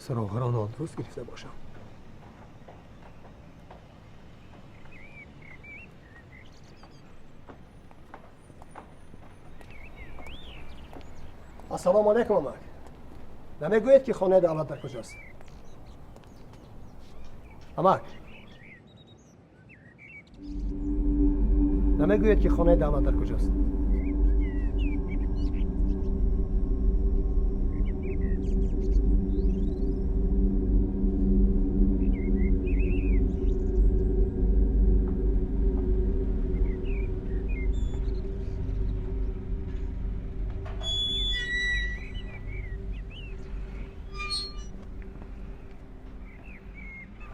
суроғаро нодуруст гирифта бошам. Ассалому алайкум, амак. Намегӯед, ки хонаи давлат дар куҷост? Амак, намегӯед, ки хонаи давлат дар куҷост?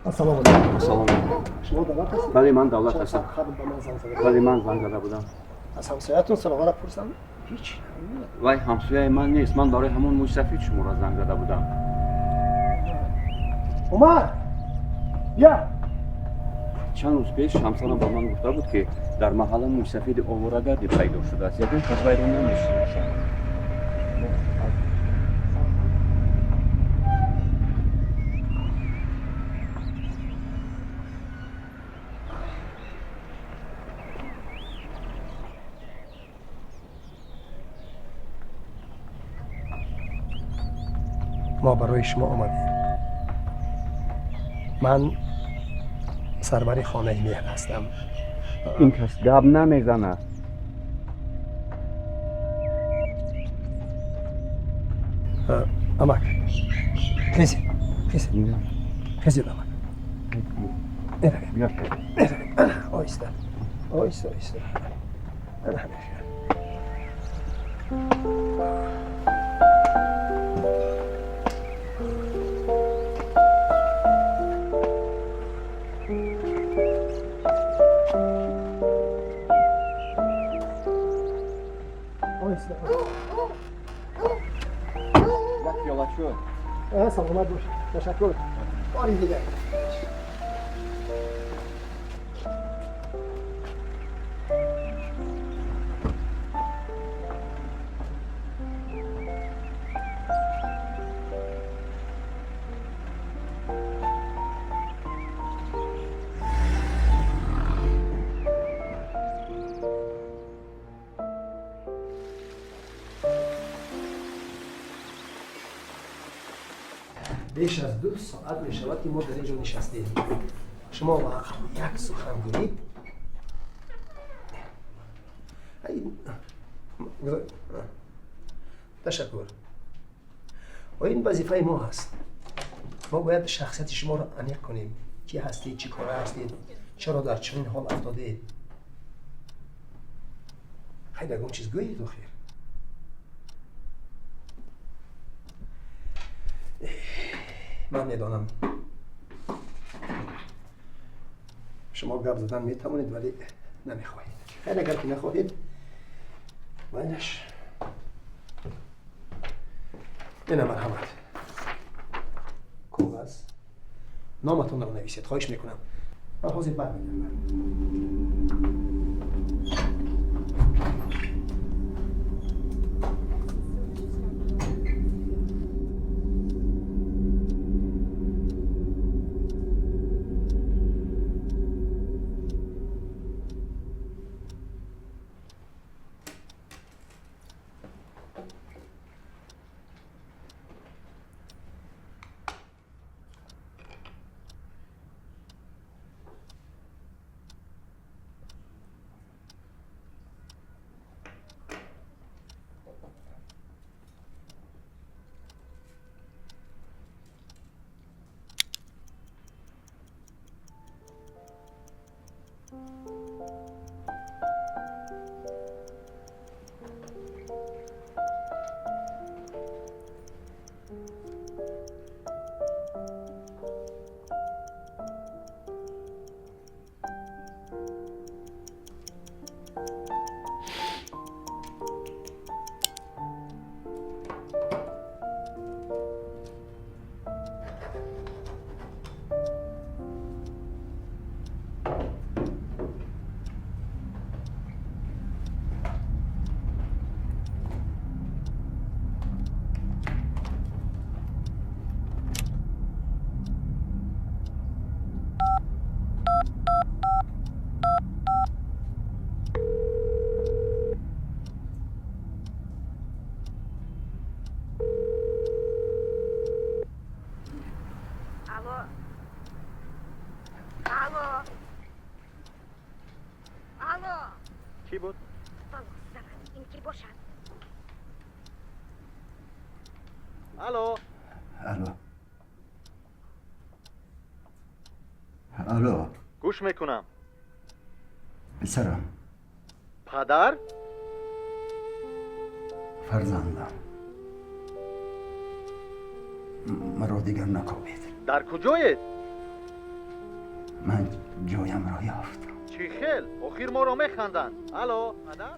Ассалому алайкум. Ассалому алайкум. Шумо давлат ҳастед? Бале, ман давлат Чанд ҳастам. соат қабл ба ман занг зада. Бале, ман занг зада будам. Аз ҳамсоятон суроғаро пурсам, ҳеҷ. Вай ҳамсояи ман нест. Ман барои ҳамон мӯйсафид шуморо занг зада будам. Умар, бия. Чанд рӯз пеш ҳамсарам ба ман гуфта буд, ки дар маҳалла мӯйсафиди оворагарде пайдо шудааст. Ягон кас вайро намешиносад. Мо барои шумо омадем. Ман сарвари хонаи меҳр ҳастам. Ин кас гап намезанад. Амак, хезед, хезед, хезед, амак. Меравем, меравем. Ана, оҳиста, оҳиста, оҳиста. Ана ҳамеша. Оҳиста. Як пиёла чой. Саломат бошед, ташаккур. Бори дигар. Беш аз 2 соат мешавад, ки мо дар ин ҷо нишастем. Шумо ва як сухан гӯед. Ай, ташаккур. Ва ин вазифаи мо ҳаст. Мо бояд шахсияти шуморо аниқ кунем. Ки ҳастед, чӣ кора ҳастед, чаро дар чунин ҳол афтодед. Хайр, ягон чиз гӯед охир. Ман медонам, шумо гап задан метавонед, вале намехоҳед. Хайр, агар ки нахоҳед, майлаш. Ина, марҳамат, коғаз. Номатонро нависед, хоҳиш мекунам. Ман ҳозир бармегардам. Кӣ буд? Бало занад, ин кӣ бошад? Алло. Алло, алло. Гӯш мекунам. Писарам. Падар. Фарзандам, маро дигар накобед. Дар куҷоед? Ман ҷоямро ёфтам. Чӣ хел? Охир моро механданд. Алло, падар.